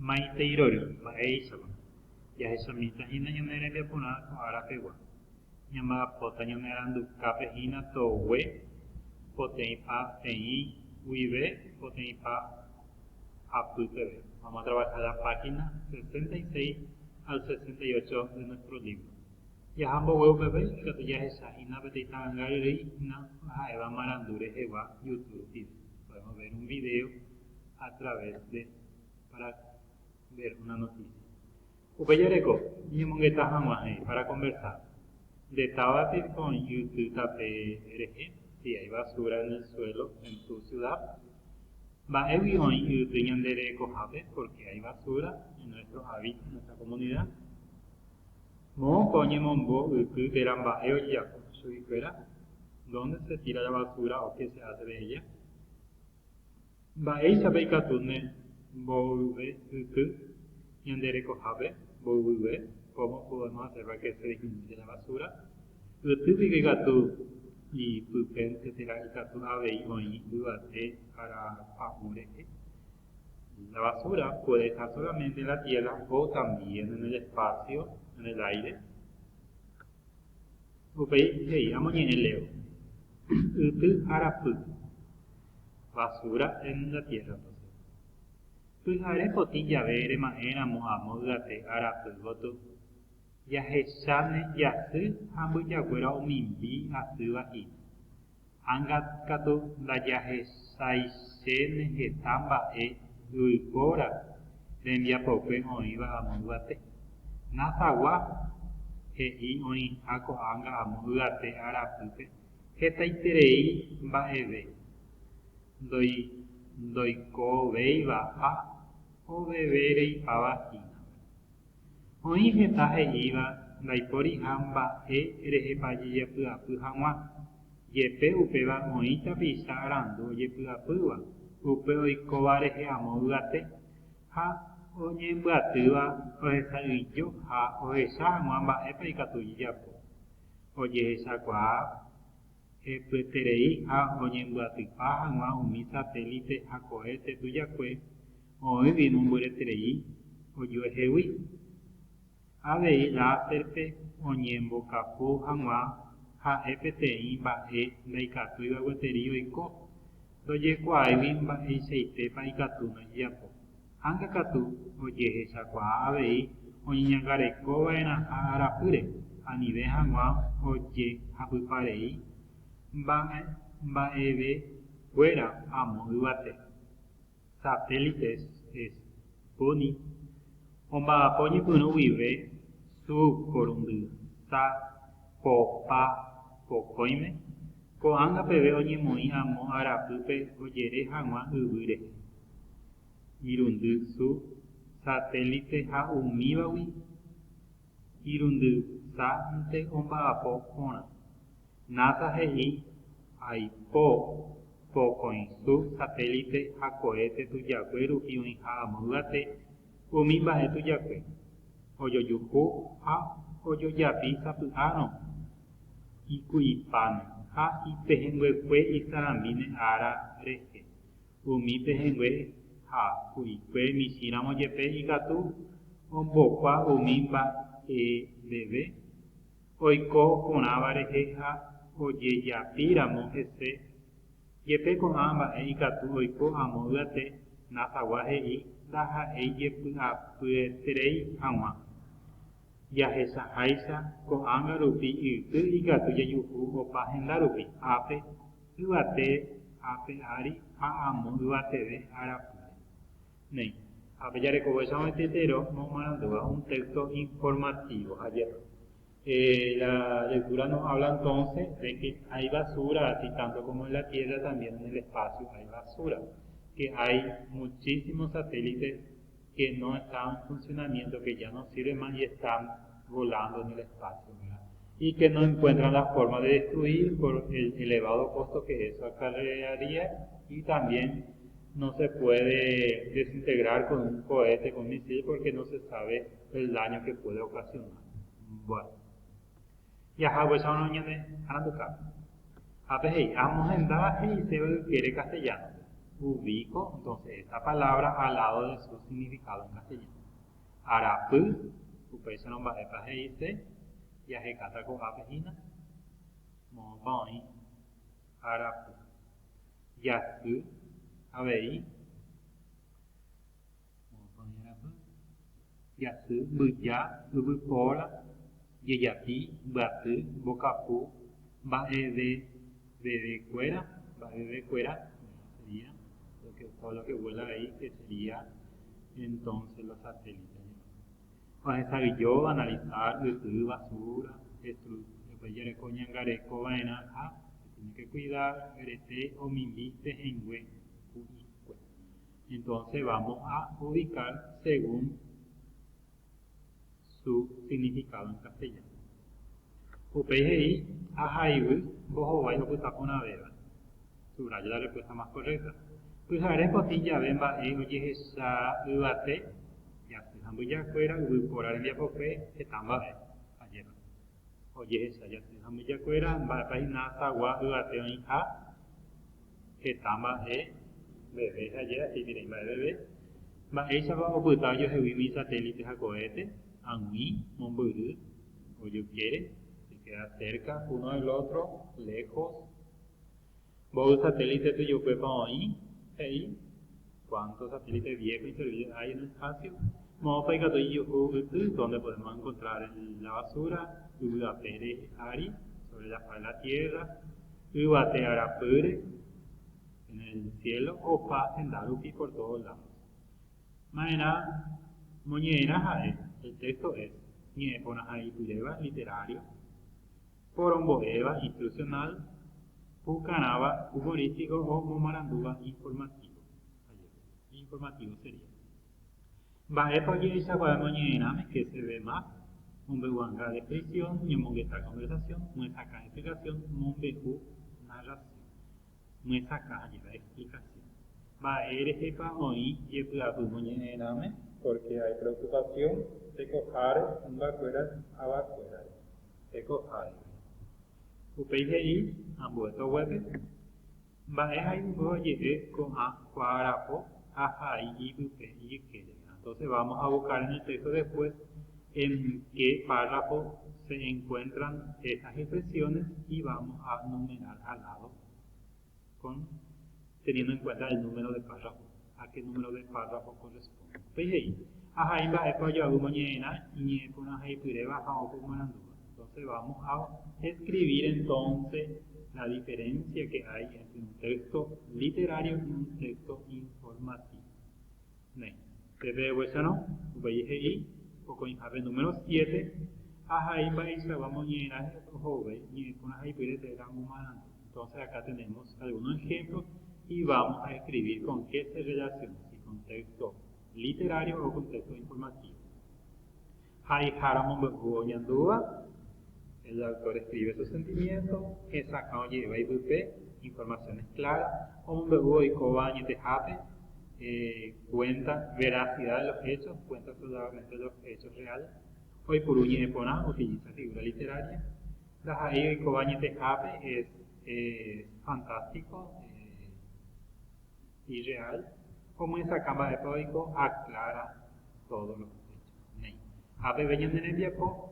Maitei rory, mba'éichapa. Jahechamíta hína ñane rembiaporã ko ára pegua. Ñamba'apóta ñane arandukápe hína togue poteĩpa teĩ guive poteĩpa apy peve. Vamos a trabajar la página 66 al 68 de nuestro libro. Jaha mbogue upépe ikatu jahecha hína peteĩ ta'anga ryrýi hína ha'éva marandu rehegua YouTube rupive. Podemos ver un video a través de para ver una noticia. Upe jareko ñemongeta hag̃ua he'i para conversar. Nde távape oĩ yty tape rehe, si hay basura en el suelo en tu ciudad. Mba'égui oĩ yty ñande rekohápe, porque hay basura en nuestro hábitat, en nuestra comunidad. Moõpa oñemombo yty térã mba'e ojejapo chuguikuéra? Dónde se tira la basura o qué se hace de ella? Mba'éichapa ikatúne mboyve yty ñande rekohápe? Mboyvyve, cómo podemos hacer para que se disminuya la basura? Yty piko ikatu ipypénte térã ikatu avei oĩ yvate arapa'ũ rehe? La basura puede estar solamente en la tierra o también en el espacio, en el aire. Upéi he'i amoñe'ẽ leo. Yty arapy. Basura en la tierra, entonces. Pyhare potĩ jave rema'ẽramo amo yvate arapy gotyo, jahecháne jasy ha mbyjakuéra omimbi asýva hína. Ág̃a katu ndajahechaichéne heta mba'e yvypóra rembiapokue oĩva amo yvate. Nasagua he'i oĩha ko'ág̃a amo yvate arapýpe hetaiterei mba'eve ndoikovéiva ha ovevereipáva hína. Oĩ heta he'íva ndaiporiha mba'e rehepa jejepy'apy hag̃ua, jepe upéva oĩ tapicha arandu ojepy'apýva upe oikóva rehe amo yvate ha oñembyatýva ohesa'ỹijo ha ohecha hag̃ua mba'épa ikatu ojejapo. Ojehechakuaa hepyeterei ha oñembyatypa hag̃ua umi satélite ha cohete tujakue oĩgui mombyryeterei ojuehegui. Avei láserpe oñembokapu hag̃ua ha'e peteĩ mba'e ndaikatúiva gueteri oiko, ndojekuaáigui mba'eichaitépa ikatúne ojejapo. Ág̃a katu ojehechakuaa avei oñeñangarekova'erãha arapýre, anive hag̃ua ojehapyparei mba'evekuéra amo yvate. Satélites Sputnik omba'apo ñepyrũ guive sukorundysa popa pokõime, ko'ág̃a peve oñemoĩ amo arapýpe ojere hag̃ua yvy rehe. Irundy su satélite ha umívagui irundysánte omba'apo porã. NASA he'i aipo pokõisu satélite ha cohete tujakue rupi oĩha amo yvate umi mba'e tujakue, ojojuhu ha ojojapi sapy'árõ iku'ipáne ha ipehẽnguekue isarambíne ára rehe. Umi pehẽngue ha ku'ikue michĩramo jepe ikatu ombokua umi mba'eveve oiko porãva rehe ha ojejapíramo hese, jepe ko'ã mba'e ikatu oiko amo yvate, NASA-gua he'i ndaha'éi jepy'apyeterei hag̃ua. Jahechaháicha, ko'ág̃a rupi yty ikatu jajuhu opa henda rupi, ápe, yvate ápe ári ha amo yvateve arapýre. Néi, ápe jarekovéicha oĩtetero momarandúva un texto informativo ha jepe. La lectura nos habla entonces de que hay basura, así tanto como en la Tierra, también en el espacio hay basura, que hay muchísimos satélites que no están en funcionamiento, que ya no sirven más y están volando en el espacio, ¿verdad? Y que no encuentran la forma de destruir por el elevado costo que eso acarrearía y también no se puede desintegrar con un cohete, con un misil, porque no se sabe el daño que puede ocasionar. Bueno, jaha upéicharõ ñane arandukápe. Ápe he'i, amohenda he'iséva ykére castellano-pe. Ubico entonces esta palabra al lado de su significado en castellano. Arapy, upéicharõ mba'épa he'ise jahekáta ko'ápe hína, moõpa oĩ arapy. Jasy avei, moõpa oĩ arapy, jasy, mbyja, yvypóra, jejapi, mbyaty, mbokapu, mba'evevekuéra, mba'evevekuéra, sería lo que, todo lo que vuela ahí, que sería entonces los satélites. Ohesa'ỹijo, analizar, yty, basura, jareko ñangareko va'erã ha se tiene que cuidar, rete omimbi pehẽngue ku'ikue. Entonces vamos a ubicar según su significado en castellano. Upéi he'i ahaivy mbohovái opyta porãvéva. Subraya la respuesta más correcta. Pyhare potĩ jave mba'e ojehecha yvate, jasy ha mbyjakuéra yvypóra rembiapokue heta mba'e. Ajépa. Ojehecha jasy ha mbyjakuéra mba'épa hína sagua yvate oĩha heta mba'e veve ha ajéva he'itirei mba'e veve. Mba'éichapa opyta ojohegui umi satélite ha cohete, ag̃ui, mombyry, ojykére, se queda cerca uno del otro, lejos. Mboy satélite tujukuépa oĩ, he'i, cuántos satélites viejos inservibles hay en el espacio. Moõpa ikatu ijuhu yty, donde podemos encontrar la basura, yvy apére ári, sobre la faz de la tierra, yvate arapýre, en el cielo, opa henda rupi por todos lados. Ma'erã moñe'ẽrã ha'e, el texto es, ñe'ẽ porãhaipyréva, literario, porombo'éva, instruccional, pukarãva, humorístico o momarandúva, informativo. Informativo sería. Mba'épa ojehechakuaa moñe'ẽrãme que se ve más, mombe'u'anga descripción, ñomongeta conversación, myesakã explicación, mombe'u narración. Myesakã ha'éva explicación. Mba'e rehépa oĩ jepy'apy moñe'ẽrãme? Porque hay preocupación tekoháre hymbakuéra avakuérare. Tekoháre. Upéi he'i ambue toguépe, Mba'e haimby oje'e ko'ã kuaarapo ha hai ipype ijykére. Entonces vamos a buscar en el texto después en qué párrafo se encuentran esas expresiones y vamos a numerar al lado con teniendo en cuenta el número de párrafo, a qué número de párrafo corresponde. Upéi he'i, Ahai mba'épa ojoavy moñe'ẽrã iñe'ẽporãhaipyréva ha opomarandúva. Entonces vamos a escribir entonces la diferencia que hay entre un texto literario y un texto informativo. Néi, peve upéicharõ, upéi he'i pokõihápe número 7, ahai mba'eichagua moñe'ẽrã ohove ñe'ẽporãhaipyre térã momarandu. Entonces acá tenemos algunos ejemplos y vamos a escribir con qué se relaciona, si con texto literario o con texto informativo. Haihára omombe'u oñandúva, el autor escribe sus sentimientos, hesakã oje'éva ipype, informaciones claras, omombe'u oikóva añetehápe, cuenta veracidad de los hechos, cuenta solamente los hechos reales, oipuru ñe'ẽ porã, utiliza figura literaria, ndaha'éi oikóva añetehápe, es fantástico, irreal, omyesakã mba'épa oiko, aclara todos los hechos. Néi. Ha peve ñane rembiapo.